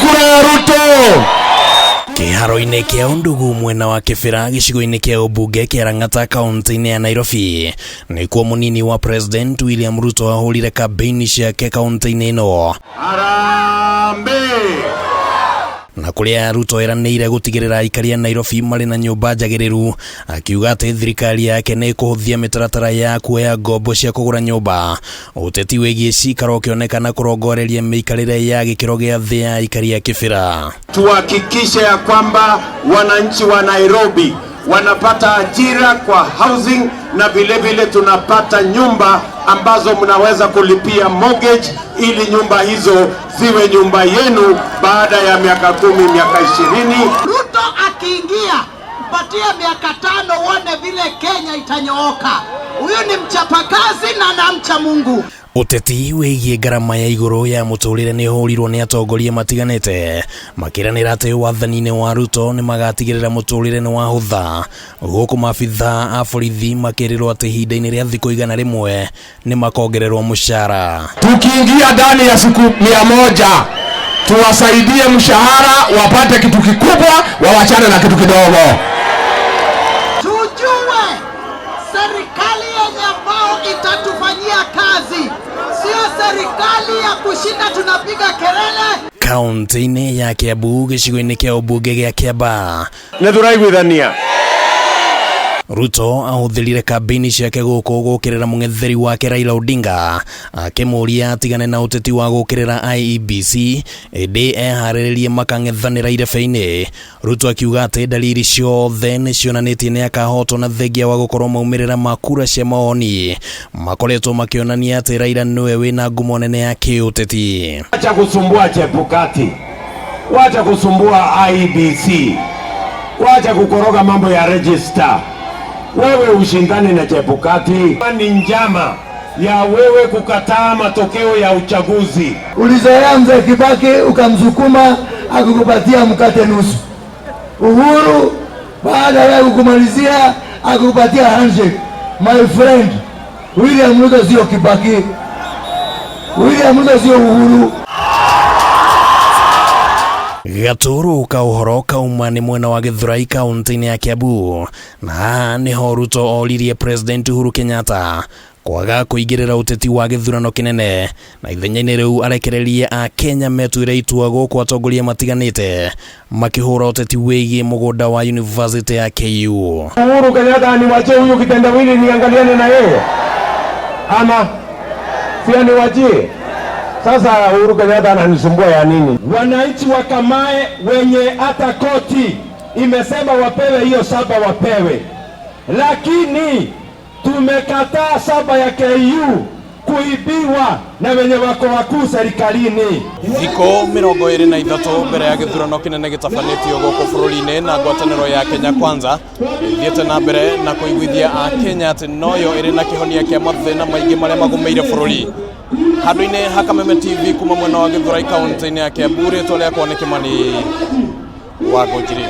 Kura ya Ruto. Kĩharo-inĩ kĩa Undugu mwena wa Kĩbĩra gĩcigo-inĩ kĩa ũmbunge kĩa Lang'ata kaunti-inĩ ya Nairobi nĩkuo mũnini wa President William Ruto ahũrire kambĩini ciake kaunti-inĩ ĩno. Harambee! Na kũrĩa Ruto eranĩire gũtigĩrĩra aikari a Nairobi marĩ na nyũmba njagĩrĩru, akiuga atĩ thirikari yake nĩ ĩkũhũthia mĩtaratara ya kuoya ngombo cia kũgũra nyũmba. Ũteti wĩgiĩ cikaro ũkĩonekana kũrongoreria mĩikarĩre ya gĩkĩro gĩa thĩ ya aikari a Kĩbĩra. Tuhakikishe ya kwamba wananchi wa Nairobi wanapata ajira kwa housing na vile vile tunapata nyumba ambazo mnaweza kulipia mortgage ili nyumba hizo ziwe nyumba yenu baada ya miaka 10, miaka 20. Ruto akiingia, mpatie miaka 5 uone vile Kenya itanyooka. Huyu ni mchapakazi na anamcha Mungu. Ũteti wĩgiĩ ngarama ya igũrũ ya mũtũrĩre nĩ ũhũrirwo nĩ atongoria matiganĩte makĩranĩra atĩ wathani-inĩ wa Ruto nĩ magatigĩrĩra mũtũrĩre nĩ wahũtha, gũkũ maabithaa a borithi makĩrĩrwo atĩ ihinda-inĩ rĩa thikũ 100 nĩ makongererwo mũcara. Tukiingia ndani ya siku 100 tuwasaidie mshahara, wapate kitu kikubwa, wawachane na kitu kidogo. Tujue serikali yenye ambao itatufanyia kazi, sio serikali ya kushinda tunapiga kelele. Kaunti-inĩ ya Kiambu gĩcigo-inĩ kĩa ũmbunge gĩa Kiambaa, Nĩ tũraiguithania. Ruto ahũthĩrire kambĩini ciake gũkũ gũkĩrĩra mũng'etheri wake Raila Odinga akĩmũria atigane na ũteti wa gũkĩrĩra IEBC ĩndĩ eharĩrĩrie makang'ethanĩra irebe-inĩ. Ruto akiuga atĩ dalili ciothe nĩ cionanĩtie nĩ akahotwo na thengia wa gũkorwo maumĩrĩra ma kura cia mawoni makoretwo makĩonania atĩ Raila nĩwe wĩna ngumo nene ya kĩũteti. Wacha kusumbua Chebukati, wacha kusumbua IEBC, wacha kukoroga mambo ya register. Wewe ushindani na Chebukati ni njama ya wewe kukataa matokeo ya uchaguzi. Ulizoea mzee Kibaki ukamsukuma akukupatia mkate nusu. Uhuru baada ya kukumalizia akukupatia handshake. My friend, William Ruto sio Kibaki. William Ruto sio Uhuru. Gatũrũ ka ũhoro kauma nĩ mwena wa Gĩthurai kaunti-inĩ ya Kiambu, na haha nĩho Ruto oririe President Uhuru Kenyatta kwaga kũingĩrĩra ũteti wa gĩthurano kĩnene na ithenya-inĩ rĩu arekererie Akenya metuĩre itua gũkũ atongoria matiganĩte makĩhũra ũteti wĩgiĩ mũgũnda wa University ya KU. Uhuru Kenyatta aniwachie huyu kitendawili niangaliane na yeye, ama si aniwachie? Sasa Uhuru Kenyatta ananisumbua ya nini? Wananchi wa Kamae wenye hata koti imesema wapewe hiyo shamba wapewe, lakini tumekataa shamba ya KU kuibiwa na wenye wako wakuu serikalini. Thikũ 23 mbere ya gĩthurano kĩnene gĩtabanĩtio gũkũ bũrũri-inĩ na ngwatanĩro ya Kenya Kwanza ĩthiĩte na mbere na kũiguithia Akenya atĩ noyo ĩrĩ na kĩhonia kĩa mathĩna maingĩ marĩa magũmĩire bũrũri. Handũ-inĩ ha Kameme TV kuma mwena wa Gĩthurai kaunti-inĩ ya Kiambu, rĩtwa rĩakwa nĩ Kĩmani wa Ngũnjiri.